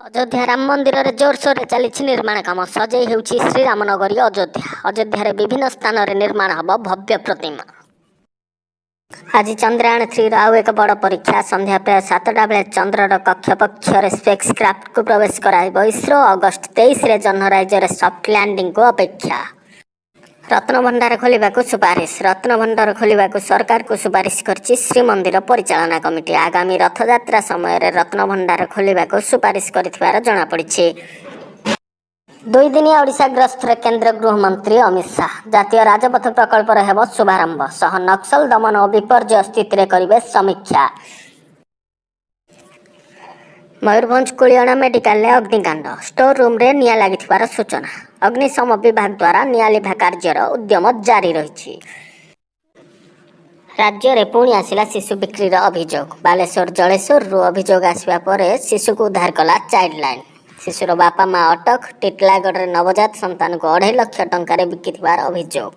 ଅଯୋଧ୍ୟା ରାମ ମନ୍ଦିରରେ ଜୋରସୋରରେ ଚାଲିଛି ନିର୍ମାଣ କାମ। ସଜେଇ ହେଉଛି ଶ୍ରୀରାମନଗରୀ ଅଯୋଧ୍ୟା। ଅଯୋଧ୍ୟାରେ ବିଭିନ୍ନ ସ୍ଥାନରେ ନିର୍ମାଣ ହେବ ଭବ୍ୟ ପ୍ରତିମା। ଆଜି ଚନ୍ଦ୍ରୟାନ 3ର ଆଉ ଏକ ବଡ଼ ପରୀକ୍ଷା। ସନ୍ଧ୍ୟା ପ୍ରାୟ 7ଟା ବେଳେ ଚନ୍ଦ୍ରର କକ୍ଷପକ୍ଷରେ ସ୍ପେସକ୍ରାଫ୍ଟକୁ ପ୍ରବେଶ କରାଇବ ଇସ୍ରୋ। ଅଗଷ୍ଟ 23ରେ ଜହ୍ନ ରାଇଜରେ ସଫ୍ଟ ଲ୍ୟାଣ୍ଡିଂକୁ ଅପେକ୍ଷା। ରତ୍ନଭଣ୍ଡାର ଖୋଲିବାକୁ ସୁପାରିଶ। ରତ୍ନଭଣ୍ଡାର ଖୋଲିବାକୁ ସରକାରକୁ ସୁପାରିଶ କରିଛି ଶ୍ରୀମନ୍ଦିର ପରିଚାଳନା କମିଟି। ଆଗାମୀ ରଥଯାତ୍ରା ସମୟରେ ରତ୍ନଭଣ୍ଡାର ଖୋଲିବାକୁ ସୁପାରିଶ କରିଥିବାର ଜଣାପଡ଼ିଛି। 2 ଦିନିଆ ଓଡ଼ିଶା ଗସ୍ତରେ କେନ୍ଦ୍ର ଗୃହମନ୍ତ୍ରୀ ଅମିତ ଶାହ। ଜାତୀୟ ରାଜପଥ ପ୍ରକଳ୍ପର ହେବ ଶୁଭାରମ୍ଭ ସହ ନକ୍ସଲ ଦମନ ଓ ବିପର୍ଯ୍ୟୟ ସ୍ଥିତିରେ କରିବେ ସମୀକ୍ଷା। ମୟୂରଭଞ୍ଜ କୁଳିଅଣା ମେଡିକାଲରେ ଅଗ୍ନିକାଣ୍ଡ। ଷ୍ଟୋର ରୁମ୍ରେ ନିଆଁ ଲାଗିଥିବାର ସୂଚନା। ଅଗ୍ନିଶମ ବିଭାଗ ଦ୍ୱାରା ନିଆଁ ଲିଭା କାର୍ଯ୍ୟର ଉଦ୍ୟମ ଜାରି ରହିଛି। ରାଜ୍ୟରେ ପୁଣି ଆସିଲା ଶିଶୁ ବିକ୍ରିର ଅଭିଯୋଗ। ବାଲେଶ୍ୱର ଜଳେଶ୍ୱରରୁ ଅଭିଯୋଗ ଆସିବା ପରେ ଶିଶୁକୁ ଉଦ୍ଧାର କଲା ଚାଇଲ୍ଡ ଲାଇନ୍। ଶିଶୁର ବାପା ମା ଅଟକ। ଟିଟିଲାଗଡ଼ରେ ନବଜାତ ସନ୍ତାନକୁ 2.5 ଲକ୍ଷ ଟଙ୍କାରେ ବିକିଥିବାର ଅଭିଯୋଗ।